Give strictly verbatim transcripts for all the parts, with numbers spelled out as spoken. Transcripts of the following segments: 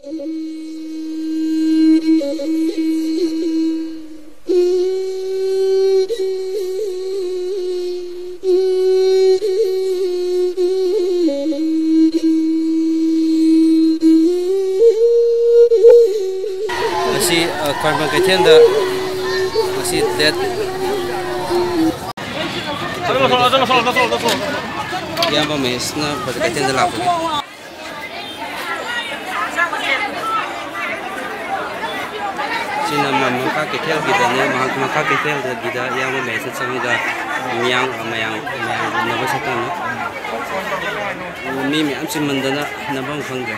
ꯉꯁꯤ, ꯑ, ꯈ꯭ꯋꯥꯏꯔꯝꯕꯟ ꯀꯩꯊꯦꯜꯗ ꯉꯁꯤ ꯗꯦꯠ, ꯏꯌꯥꯝꯕ ꯃꯍꯦꯁꯅ ꯈ꯭ꯋꯥꯏꯔꯝꯕꯟ ꯀꯩꯊꯦꯜꯗ ꯂꯥꯛꯄꯒꯤ꯫ ꯁꯤꯅ ꯃ-, ꯃꯈꯥ ꯀꯩꯊꯦꯜꯒꯤꯗꯅꯦ, ꯃꯍꯥꯛ ꯃꯈꯥ ꯀꯩꯊꯦꯜꯒꯤꯗ ꯏꯌꯥꯝꯕ ꯃꯍꯦꯁꯇ ꯆꯪꯉꯒ ꯃꯤꯌꯥꯝ, ꯃꯌꯥꯝ, ꯃꯌꯥꯝ ꯎꯅꯕ ꯆꯠꯇꯣꯏꯅꯤ꯫ ꯃꯤ ꯃꯌꯥꯝ ꯆꯤꯟꯃꯟꯗꯅ ꯅꯝꯐꯝ ꯈꯪꯗ꯭ꯔꯦ꯫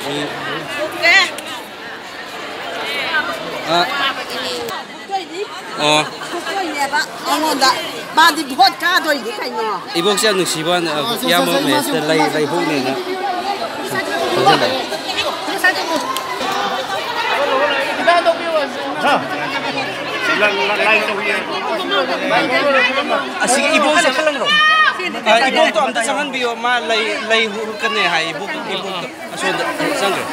ꯃꯤ ꯑ꯫ ꯑꯣ꯫ ꯃꯉꯣꯟꯗ ꯃꯥꯗꯤ ꯚꯣꯠ ꯀꯥꯗꯣꯏꯅꯤ ꯀꯩꯅꯣ꯫ ꯏꯕꯣꯛꯁꯦ ꯌꯥꯝ ꯅꯨꯡꯁꯤꯕ ꯋꯥꯅꯦ, ꯏꯌꯥꯝꯕ ꯃꯍꯦꯁꯇ ꯂꯩ, ꯂꯩꯍꯧꯅꯦꯅ꯫ ꯑꯁꯤꯒꯤ ꯏꯕꯣꯛꯁꯦ, ꯑ, ꯏꯕꯣꯛꯇꯣ ꯑꯝꯇ ꯆꯪꯍꯟꯕꯤꯌꯣ, ꯃꯥ ꯂꯩ, ꯂꯩ ꯍꯨꯔꯛꯀꯅꯤ ꯍꯥꯏ, ꯏꯕꯣꯛ, ꯏꯕꯣꯛꯇꯣ꯫ ꯑꯁꯣꯝꯗ ꯆꯪꯈ꯭ꯔꯦ꯫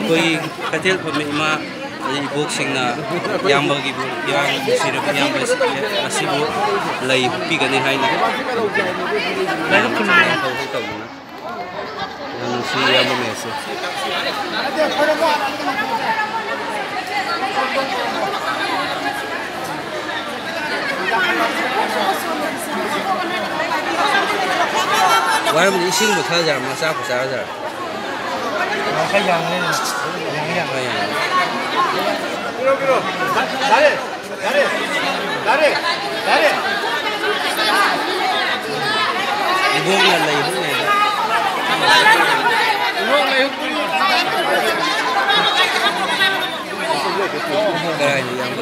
ꯑꯩꯈꯣꯏ ꯀꯩꯊꯦꯜ ꯐꯝꯃꯤ ꯏꯃꯥ, ꯑꯗꯩ ꯏꯕꯣꯛꯁꯤꯡꯅ ꯏꯌꯥꯝꯕꯒꯤ, ꯏꯌꯥꯝꯕ ꯅꯨꯡꯁꯤꯔꯕ ꯏꯌꯥꯝꯕ ꯑꯁꯤꯕꯨ ꯂꯩ ꯍꯨꯛꯄꯤꯒꯅꯤ ꯍꯥꯏꯅ ꯇꯧꯗꯅ꯫ ꯌꯥꯝ ꯅꯨꯡꯁꯤ ꯏꯌꯥꯝꯕ ꯃꯌꯥꯝꯁꯦ꯫ ꯋꯥꯔꯝꯅꯤ, ꯏꯁꯤꯡꯕꯨ ꯊꯛꯑꯖꯥꯔ, ꯃꯆꯥ ꯈꯨꯠ ꯆꯥꯔꯖꯥꯔ꯫ ꯈꯔ ꯌꯥꯡꯉꯦ꯫ ꯌꯥꯡꯉꯦ, ꯌꯥꯡꯉꯦ꯫ ꯈꯔ ꯌꯥꯡꯉꯦ꯫ ꯌꯥꯔꯦ, ꯌꯥꯔꯦ, ꯌꯥꯔꯦ꯫ ꯏꯕꯣꯛꯅ ꯂꯩ ꯍꯨꯛꯅꯩꯗ꯫ ꯏꯕꯣꯛ ꯂꯩ ꯍꯨꯛ꯫ ꯀꯔꯥꯏꯅꯣ ꯏꯌꯥꯝꯕ?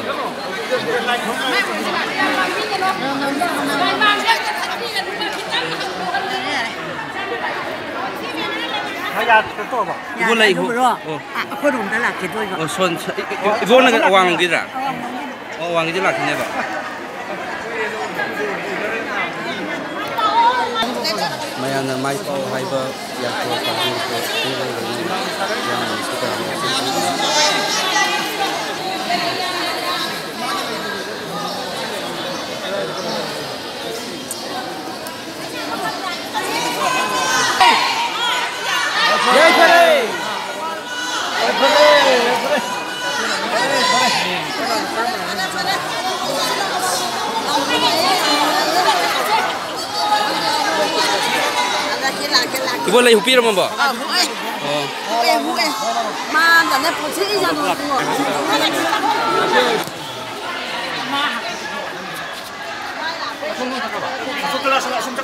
ꯏꯕꯣꯛ ꯂꯩ ꯍꯨꯛ꯫ ꯑꯗꯨꯕꯨꯔꯣ? ꯑꯣ꯫ ꯑ, ꯑꯩꯈꯣꯏꯔꯣꯝꯗ ꯂꯥꯛꯀꯦ ꯇꯧꯔꯤꯕ꯫ ꯑꯣ, ꯁꯣꯟ-, ꯁ-, ꯏ-, ꯏ-, ꯏꯕꯣꯛꯅ ꯑꯋꯥꯡꯂꯣꯝꯒꯤꯗ꯭ꯔꯥ? ꯑꯋꯥꯡꯂꯣꯝꯒꯤꯅꯤ꯫ ꯑꯣ, ꯋꯥꯡꯒꯤꯗꯤ ꯂꯥꯛꯈꯤꯅꯦꯕ꯫ ꯃꯌꯥꯝꯅ ꯃꯥꯏ ꯄꯥꯛꯑꯣ ꯍꯥꯏꯕ ꯌꯥꯊꯪ ꯄꯥꯝꯖꯕ ꯄꯤꯕ ꯂꯣꯏꯅꯅ ꯌꯥꯝꯅ ꯅꯨꯡꯁꯤ ꯇꯧꯕꯤꯔꯛꯑꯣ꯫ ꯏꯕꯣ, ꯂꯩ ꯍꯨꯞꯄꯤꯔꯝꯃꯕꯣ? ꯑꯥ, ꯍꯨꯞꯄꯦ꯫ ꯑꯣ꯫ ꯍꯨꯞꯄꯦ, ꯍꯨꯞꯄꯦ꯫ ꯃꯥꯅꯅꯦ ꯄꯨꯟꯁꯤ ꯏꯖꯥ ꯅꯣꯡ ꯇꯨꯡꯉꯣ꯫ ꯑꯁꯣꯝ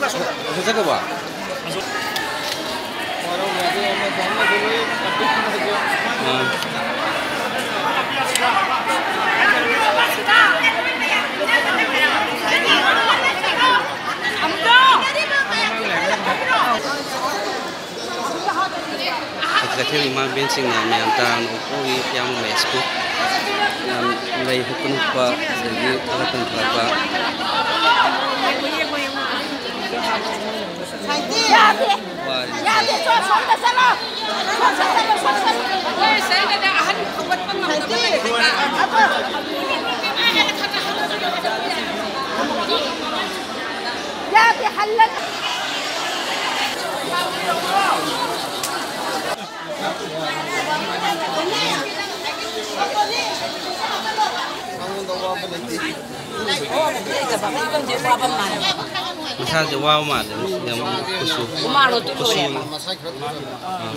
ꯆꯠꯈ꯭ꯔꯕꯣ? ꯑꯥ꯫ ꯀꯩꯊꯦꯜ ꯏꯃꯥ ꯏꯕꯦꯟꯁꯤꯡꯅ ꯃꯌꯥꯝ ꯇꯔꯥꯝꯅ ꯑꯣꯛꯄꯒꯤ ꯏꯌꯥꯝꯕ ꯃꯌꯥꯝ ꯁ꯭ꯀꯨꯜ ꯌꯥꯝ ꯂꯩ ꯍꯨꯞꯄ ꯅꯨꯞꯄ, ꯑꯗꯒꯤ ꯊꯥꯒꯠꯇꯅ ꯊꯥꯒꯠꯄ꯫ ꯋꯥꯔꯦ꯫ ꯌꯥꯗꯦ, ꯍꯜꯂꯒ꯫ ꯃꯁꯥꯁꯦ ꯋꯥꯕ ꯃꯥꯜꯂꯦ, ꯌꯥꯝ ꯀꯨꯆꯨ, ꯍꯨꯃꯥꯡ ꯂꯧꯊꯣꯛ ꯀꯨꯆꯨ꯫ ꯂꯣꯏꯔꯦꯕ꯫ ꯑꯥ꯫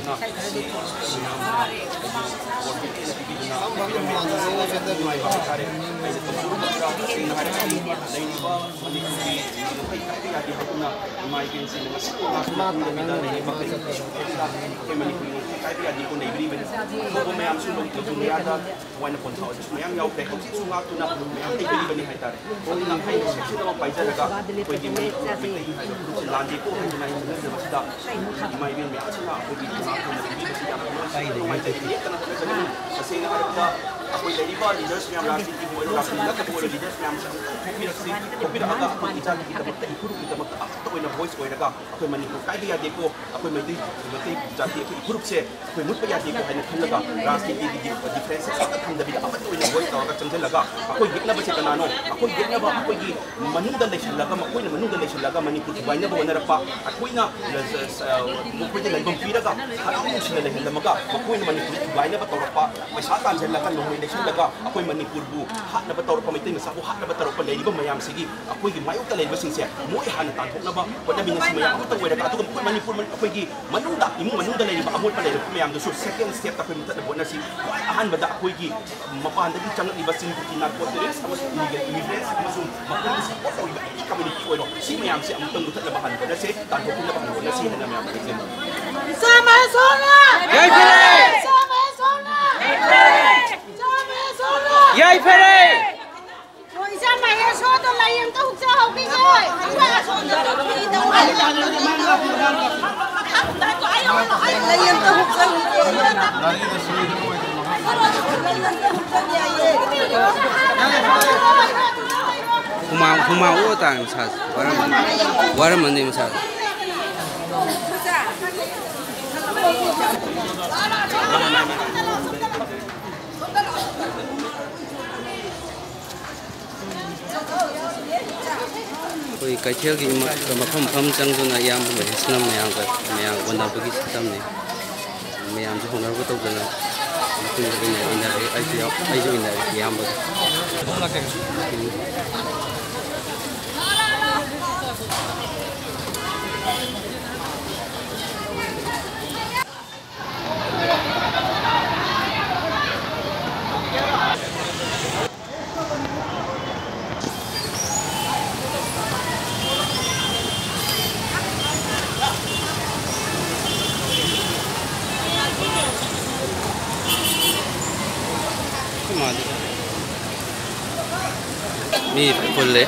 ꯂꯩꯔꯤꯕ ꯃꯅꯤꯄꯨꯔꯒꯤ ꯏꯃꯥ ꯏꯕꯦꯟꯁꯤꯡꯅ ꯉꯁꯤ ꯉꯥꯛꯅ ꯂꯩꯔꯤꯕ ꯑꯩꯈꯣꯏ ꯃꯅꯤꯄꯨꯔꯤ ꯂꯣꯟꯁꯤ ꯀꯥꯏꯕ ꯌꯥꯗꯦ, ꯀꯣꯟꯅ ꯏꯕꯤꯔꯤꯕꯅꯤ꯫ ꯑꯇꯣꯞꯄ ꯃꯌꯥꯝꯁꯨ ꯂꯣ-, ꯂꯣꯀꯦꯜ ꯃꯤꯗꯤꯌꯥꯗ ꯋꯥꯏꯅ ꯄꯣꯟꯊꯥ ꯑꯣꯏꯕꯁꯨ ꯃꯌꯥꯝ ꯌꯥꯎꯈ꯭ꯔꯦ꯫ ꯍꯧꯖꯤꯛꯁꯨ ꯉꯥꯛꯇꯨꯅ ꯃꯌꯥꯝ ꯂꯩꯕꯤꯕꯅꯤ ꯍꯥꯏꯇꯥꯔꯦ꯫ ꯑꯗꯨꯅ ꯑꯩꯅ ꯁꯦꯛꯁꯟ ꯑꯃ ꯄꯥꯏꯖꯔꯒ ꯑꯩꯈꯣꯏꯒꯤ ꯃꯅꯤꯄꯨꯔ ꯃꯩꯇꯩꯒꯤ ꯍꯥꯏꯕ ꯐꯨꯔꯨꯞꯁꯦ ꯂꯥꯟꯗꯦꯀꯣ ꯍꯥꯏꯗꯨꯅ ꯑꯩꯅ ꯅꯤꯡꯁꯤꯡꯖꯕꯁꯤꯗ ꯏꯃꯥ ꯏꯕꯦꯟ ꯃꯌꯥꯝꯁꯤꯅ ꯑꯩꯈꯣꯏꯒꯤ ꯉꯥꯛꯇꯨꯅ ꯂꯩꯕꯤꯕꯁꯤ ꯌꯥꯝꯅ ꯅꯨꯡꯉꯥꯏꯖꯩ꯫ ꯇꯁꯦꯡꯅ ꯍꯥꯏꯔꯕꯗ ꯑꯩꯈꯣꯏ ꯂꯩꯔꯤꯕ ꯂꯤꯗꯔꯁ ꯃꯌꯥꯝ, ꯔꯥꯖꯅꯤꯇꯤꯒꯤ ꯑꯣꯏꯔꯣ, ꯔꯥꯖꯅꯤꯇꯤ ꯅꯠꯇꯕ ꯑꯣꯏꯔꯣ, ꯂꯤꯗꯔꯁ ꯃꯌꯥꯝꯁꯦ ꯑꯃꯨꯛꯇꯪ ꯊꯣꯛꯄꯤꯔꯛꯁꯤ, ꯊꯣꯛꯄꯤꯔꯛꯑꯒ ꯑꯩꯈꯣꯏ ꯏꯆꯥꯒꯤꯗꯃꯛꯇ, ꯏꯄꯨꯔꯨꯞꯀꯤꯗꯃꯛꯇ ꯑꯃꯠꯇ ꯑꯣꯏꯅ ꯚꯣꯏꯁ ꯑꯣꯏꯔꯒ ꯑꯩꯈꯣꯏ ꯃꯅꯤꯄꯨꯔ ꯀꯥꯏꯕ ꯌꯥꯗꯦꯀꯣ, ꯑꯩꯈꯣꯏ ꯃꯩꯇꯩ, ꯃꯩꯇꯩ ꯖꯥꯇꯤ, ꯑꯩꯈꯣꯏ ꯏꯄꯨꯔꯨꯞꯁꯦ ꯑꯩꯈꯣꯏ ꯃꯨꯠꯄ ꯌꯥꯗꯦꯀꯣ ꯍꯥꯏꯅ ꯈꯜꯂꯒ ꯔꯥꯖꯅꯤꯇꯤꯒꯤ ꯗꯤꯐ꯭ꯔꯦꯟꯁꯦꯁ ꯑꯃꯠꯇ ꯊꯝꯗꯕꯤꯗ ꯑꯃꯠꯇ ꯑꯣꯏꯅ ꯚꯣꯏꯁ ꯇꯧꯔꯒ ꯆꯪꯁꯤꯜꯂꯒ ꯑꯩꯈꯣꯏ ꯌꯦꯛꯅꯕꯁꯦ ꯀꯅꯥꯅꯣ? ꯑꯩꯈꯣꯏ ꯌꯦꯛꯅꯕ ꯑꯩꯈꯣꯏꯒꯤ ꯃꯅꯨꯡꯗ ꯂꯩꯁꯤꯜꯂꯒ, ꯃꯈꯣꯏꯅ ꯃꯅꯨꯡꯗ ꯂꯩꯁꯤꯜꯂꯒ ꯃꯅꯤꯄꯨꯔ ꯊꯨꯒꯥꯏꯅꯕ ꯍꯣꯠꯅꯔꯛꯄ, ꯑꯩꯈꯣꯏꯅ, ꯑ, ꯑ, ꯃꯈꯣꯏꯗ ꯂꯩꯐꯝ ꯄꯤꯔꯒ ꯍꯔꯥꯎ ꯅꯨꯡꯁꯤꯅ ꯂꯩꯍꯜꯂꯝꯃꯒ ꯃꯈꯣꯏꯅ ꯃꯅꯤꯄꯨꯔ ꯊꯨꯒꯥꯏꯅꯕ ꯇꯧꯔꯛꯄ, ꯄꯩꯁꯥ ꯇꯥꯟꯁꯤꯜꯂꯒ ꯅꯣꯡꯃꯩ ꯂꯩꯁꯤꯜꯂꯒ ꯑꯩꯈꯣꯏ ꯃꯅꯤꯄꯨꯔꯕꯨ ꯍꯥꯠꯅꯕ ꯇꯧꯔꯛꯄ, ꯃꯩꯇꯩ ꯃꯆꯥꯕꯨ ꯍꯥꯠꯅꯕ ꯇꯧꯔꯛꯄ ꯂꯩꯔꯤꯕ ꯃꯌꯥꯝꯁꯤꯒꯤ ꯑꯩꯈꯣꯏꯒꯤ ꯃꯥꯌꯣꯛꯇ ꯂꯩꯔꯤꯕꯁꯤꯡꯁꯦ ꯃꯣꯏ ꯍꯥꯟꯅ ꯇꯥꯟꯊꯣꯛꯅꯕ ꯍꯣꯠꯅꯃꯤꯟꯅꯁꯤ ꯃꯌꯥꯝ ꯑꯃꯇ ꯑꯣꯏꯔꯒ, ꯑꯗꯨꯒ ꯑꯩꯈꯣꯏ ꯃꯅꯤꯄꯨꯔ, ꯑꯩꯈꯣꯏꯒꯤ ꯃꯅꯨꯡꯗ, ꯏꯃꯨꯡ ꯃꯅꯨꯡꯗ ꯂꯩꯔꯤꯕ ꯑꯃꯣꯠꯄ ꯂꯩꯔꯛꯄ ꯃꯌꯥꯝꯗꯨꯁꯨ ꯁꯦꯀꯦꯟ ꯁ꯭ꯇꯦꯞꯇ ꯑꯩꯈꯣꯏ ꯃꯨꯊꯠꯅꯕ ꯍꯣꯠꯅꯁꯤ꯫ ꯈ꯭ꯋꯥꯏ ꯑꯍꯥꯟꯕꯗ ꯑꯩꯈꯣꯏꯒꯤ ꯃꯄꯥꯟꯗꯒꯤ ꯆꯪꯂꯛꯂꯤꯕ ꯆꯤꯟ ꯀꯨꯀꯤ ꯅꯥꯔꯀꯣꯇꯤꯛꯁ ꯑꯃꯁꯨꯡ ꯏꯂꯤꯒꯦꯜ ꯏꯃꯤꯒ꯭ꯔꯦꯟꯠꯁ ꯑꯃꯁꯨꯡ ꯃꯈꯣꯏꯕꯨ ꯁꯄꯣꯔꯠ ꯇꯧꯔꯤꯕ ꯑꯦꯅꯤ ꯀꯝꯃ꯭ꯌꯨꯅꯤꯇꯤ ꯑꯣꯏꯔꯣ, ꯁꯤ ꯃꯌꯥꯝꯁꯦ ꯑꯃꯨꯛꯇꯪ ꯃꯨꯊꯠꯅꯕ ꯍꯥꯟꯅ ꯍꯣꯠꯅꯁꯤ, ꯇꯥꯟꯊꯣꯛꯄꯤꯅꯕ ꯍꯥꯟꯅ ꯍꯣꯠꯅꯁꯤ ꯍꯥꯏꯅ ꯃꯌꯥꯝꯗ ꯍꯥꯏꯖꯅꯤꯡꯏ꯫ ꯏꯆꯥ ꯃꯍꯦꯁꯣꯔꯅ! ꯌꯥꯏꯐꯔꯦ! ꯏꯆꯥ ꯃꯍꯦꯁꯣꯔꯅ! ꯌꯥꯏꯐꯔꯦ! ꯏꯆꯥ ꯃꯍꯦꯁꯣꯔꯅ! ꯌꯥꯏꯐꯔꯦ! ꯑꯣ, ꯏꯆꯥ ꯃꯍꯦꯁꯣꯔꯗꯣ ꯂꯩ ꯑꯝꯇ ꯍꯨꯛꯆꯍꯧꯈꯤꯒꯦ꯫ ꯂꯩ ꯑꯝꯇ ꯍꯨꯛꯆꯍꯧꯈꯤꯒꯦ꯫ ꯍꯨꯃꯥꯡ, ꯍꯨꯃꯥꯡ ꯑꯣ ꯇꯥꯔꯦ ꯃꯁꯥꯁꯦ꯫ ꯋꯥꯔꯝꯃꯅꯤ꯫ ꯋꯥꯔꯝꯃꯅꯤ ꯃꯁꯥꯁꯦ꯫ ꯑꯩꯈꯣꯏ ꯀꯩꯊꯦꯜꯒꯤ ꯃ-, ꯃꯐꯝ ꯃꯐꯝ ꯆꯪꯗꯨꯅ ꯑꯌꯥꯝꯕ ꯃꯍꯩꯁꯅ ꯃꯌꯥꯝꯒ, ꯃꯌꯥꯝ ꯎꯅꯕꯒꯤ ꯁꯛꯇꯝꯅꯤ꯫ ꯃꯌꯥꯝꯁꯨ ꯍꯧꯅꯔꯒ ꯇꯧꯗꯅ ꯃꯇꯨꯡꯗ ꯏꯟꯅ-, ꯏꯟꯅꯔꯦ꯫ ꯑꯩꯁꯨ ꯌꯥꯎ-, ꯑꯩꯁꯨ ꯏꯟꯅꯔꯦ ꯏꯌꯥꯝꯕꯒ꯫ ꯎꯝ꯫ ꯑꯩꯈꯣꯏ ꯃꯥꯗꯤ ꯃꯤ ꯐꯨꯜꯂꯦ꯫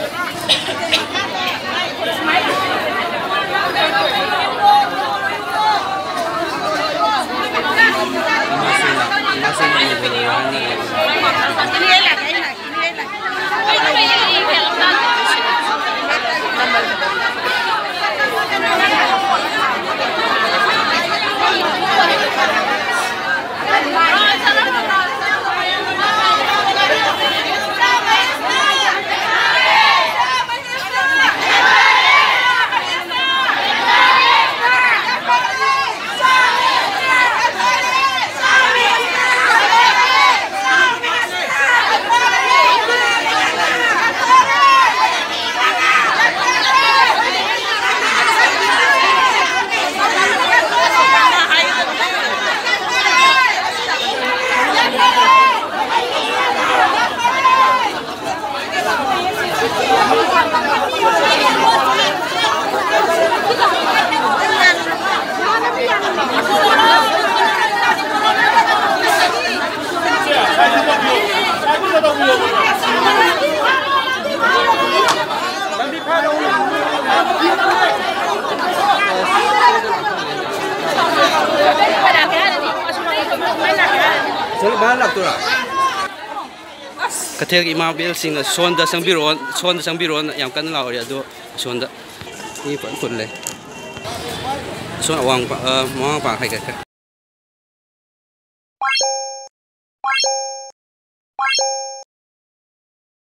ꯏꯃꯥꯁꯨ ꯂꯥꯛ-, ꯏꯃꯥ ꯀꯩꯊꯦꯜꯒꯤ ꯏꯃꯥ ꯏꯕꯦꯜꯁꯤꯡꯅ ꯁꯣꯝꯗ ꯆꯪꯕꯤꯔꯛꯑꯣ, ꯁꯣꯝꯗ ꯆꯪꯕꯤꯔꯛꯑꯣꯅ ꯌꯥꯝ ꯀꯟꯅ ꯂꯥꯎꯔꯤ꯫ ꯑꯗꯣ ꯁꯣꯝꯗ ꯃꯤ ꯐꯖꯅ ꯄꯨꯜꯂꯦ꯫ ꯁꯣꯝ ꯑꯋꯥꯡ ꯃꯃꯥꯡ ꯃꯄꯥ ꯍꯥꯏꯒꯠꯈ꯭ꯔꯦ꯫